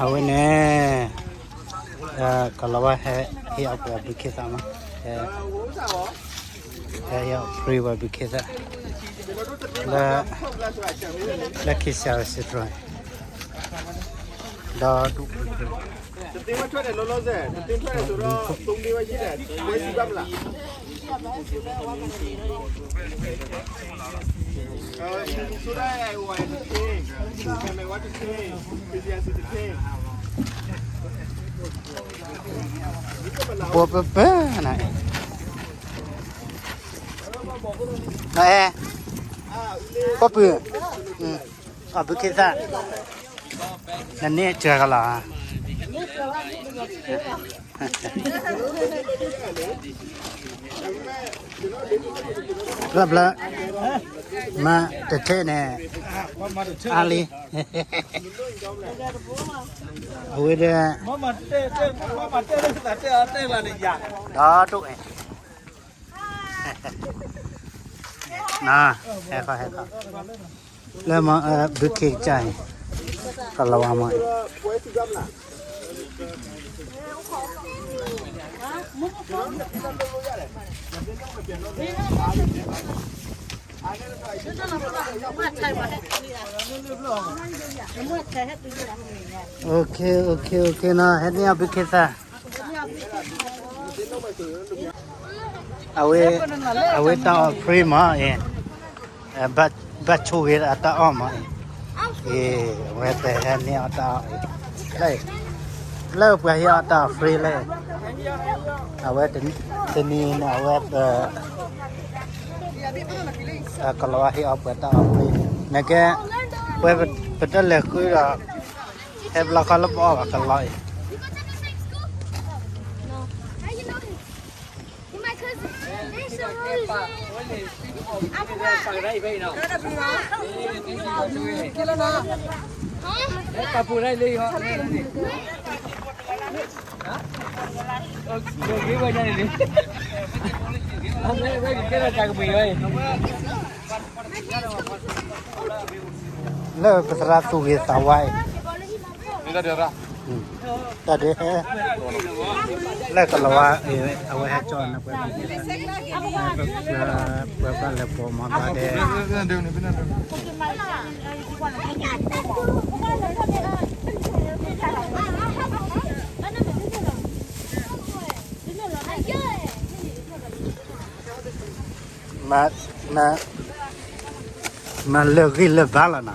အဝဲန့ၣ် ကလီၤဝါဟဲဟ့ၣ်အီၣ်ပှၤဘုခ့သၣ်မး, ဟဲဟ့ၣ်အီၣ် free ပှၤဘုခ့သၣ် လၢ လၢ K C R C တြီၤ ဒီး တသ့မထွက်တယ် လောလောဆယ် တသ့ထွက်တယ်ဆိုတော့ သုံးလေးပဲရှိတယ် ဝယ်စီပါမလား အဲ မင်နီဆိုးတား ဟိုဟာ တစ်ထည့် နာမည်ဝါ တစ်ထည့် ပီစံယာစီ တစ်ထည့် ပှၤပပၢနၤ အဲ ပီပုၢ် အဘုခ့သၣ် နန့ၢ်စှၤကလီၤ ဘျီဘျီ မၤတထဲန့ၣ် အါလံ အဝဲဒၣ် ဒီးတိၣ်အံၤ ဟဲခီ ဟဲခီ လၢမ့ၢ် ဘုခ့ကစၢ်အံၤ ကလီၤဝါမ့ၢ် OK, OK, OK နီၤ ဟဲန့ၢ်အီၣ်ဘုခ့သၣ် အဝဲ အဝဲတၢ်အီၣ် free မး အံၤ ဘၣ်ဆိၣ်ဂ့ၤအတၢ်အီၣ်မး အံၤ အဝဲပဟဲန့ၢ်အီၣ်တၢ်အီၣ် လၢ လၢပှၤဟ့ၣ်အီၣ်တၢ်အီၣ် free လၢ အဝဲတနံၤန့ၣ် အဝဲ ကလီၤဝါဟ့ၣ်အီၣ်ပှၤတၢ်အီၣ် free နကဲ ပဝဲပတလဲၤဃုဒီး ဟဲဘျီခီလၢပအီၣ်ဘၣ်ကလီအံၤ လၢပသရၣ်သူၣ်ဂ့ၤသးဝါအံၤ တၢ်ဒ် လၢကလီၤဝါအံၤ အဝဲဟဲကၠီနပှဲၤ ပှၤဘၣ်လဲၤပိာ်မၤဘၣ်ဒဲး မၤ မၤ မၤလၢာ်ဂံၢ်လၢာ်ဘါလီၤနီ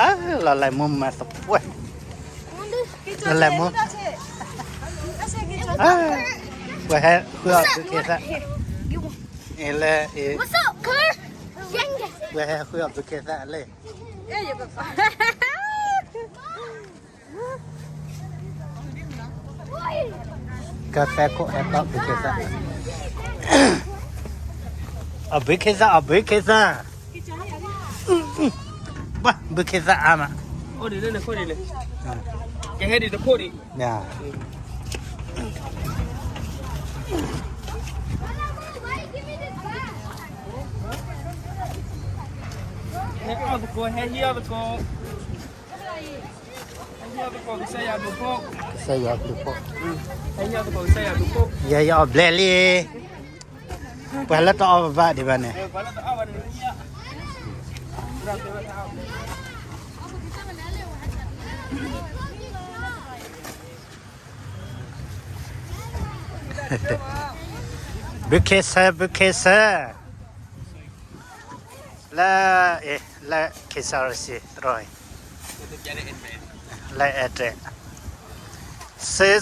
ၤ လီၤလဲၤမူမၤသပှဲၤ လီၤလဲၤမူ ပှၤဟဲဃုအီၣ်ဘုခ့သၣ် အ့လၢ ပှၤဟဲဃုအီၣ်ဘုခ့သၣ်လၢ ကသဲခိၣ်ဟဲတၢ် ဘုခ့သၣ် အဘုခ့သၣ် အဘုခ့သၣ် ဘၣ် ဘုခ့သၣ်အါမး ကဟဲဒံးတခိၣ်ဒံး ဟဲအီၣ်သကိး ဟဲဟံးအီၣ်သကိး ဟဲဟံးအီၣ်သကိး ကစၢ်ယွၤဘျုးဖှိၣ် ကစၢ်ယွၤဘျုးဖှိၣ် ဟဲဟံးအီၣ်သကိး ကစၢ်ယွၤဘျုးဖှိၣ် ယဲယအီၣ်ဘျဲၣ်လံ ပှၤလၢတအီၣ်ဘၣ်ဒံးဘၣ်န့ၣ် ဘုခ့စၢ် ဘုခ့စၢ် လၢ လၢ K C R C တြီၤအံၤ လၢ address six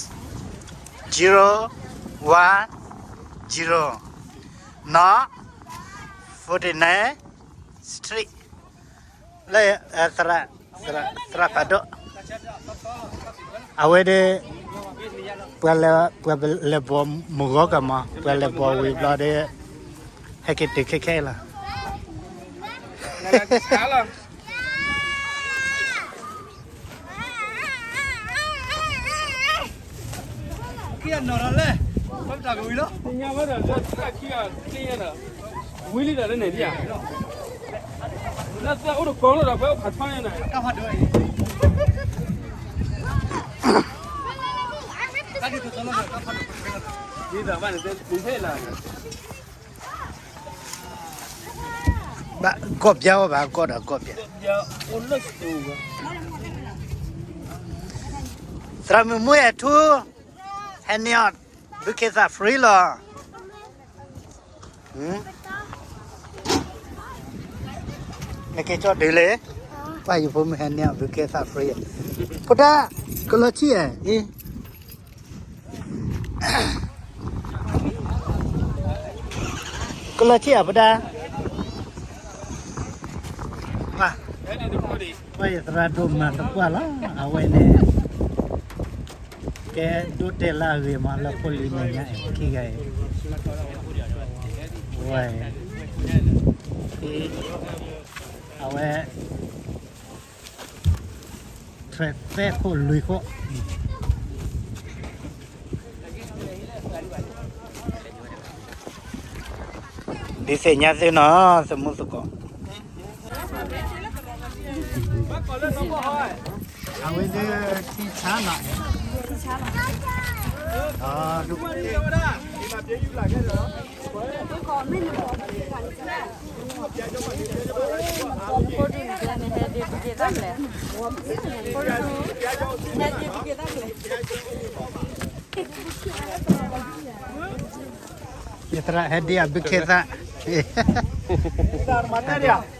zero one zero North forty-nine Street လၢ သရၣ် သရၣ်ဖးဒိၣ် အဝဲဒၣ် ပှၤလဲၤ ပှၤလဲၤဘီမုၢ်ဂီၤကမၤ ပှၤလဲၤဘီဝံၤဘျီဒီး ဟဲက့ၤတုၤခဲခဲအံၤလီၤ. ဆါလီၤ. ခံဂၤနီၤထီၣ်လဲၣ်, ပှၤပတၢ်ကဝံၤလီၤ, သ့ၣ်ညါဝဲဒီး လၢခံဂၤသ့ၣ်ညါဒီး ဝံၤလံဒီးလၢန့ၣ်ဒံးဧါ, လၢသၢအိၣ်တကိးလီၤဒီး ပှၤအိၣ်ဖးထီန့ၣ်, ဒ်သိးဘၣ်န့ၣ် သ့ၣ်ဖဲလၢ ဘၣ်ကီၢ်ပျါဝဲဘၣ် ကီၢ်ဒီးကီၢ်ပျါ, သရၣ်မုၣ်မူအဲၣ်ထူ, ဟဲန့ၢ်အီၤ ဘုခ့သၣ် free လီၤ, နက့ၤကၠီၣ်ဒုးလံ, ပှၤယဖိမုၣ်ဟဲန့ၢ်အီၤ ဘုခ့သၣ် free, ဖိဒါ, ကလီၤဆံၣ်ဧါ, ကလီၤဆံၣ်ဧါ ဖိဒါ, ပှၤယသရၣ်ဒိၣ်မၤသပှၢ်လီၤ, အဝဲန့ၣ် ကဲဒိးတဲလၢအဂ့ၤမး လၢဖိလံၤမဲာ်ညါအံၤ ခံဂၤအံၤ, ဝဲ, အဝဲ ထွဲသဲခိၣ်လွံၢ်ခိၣ်, ဒုးသ့ၣ်ညါသုနီၤ သမူသကိး, အဝဲဒၣ်ထံဆါနီၤ, ယသရၣ်ဟဲဒံးအဘုခ့သၣ်, ဒ်သိး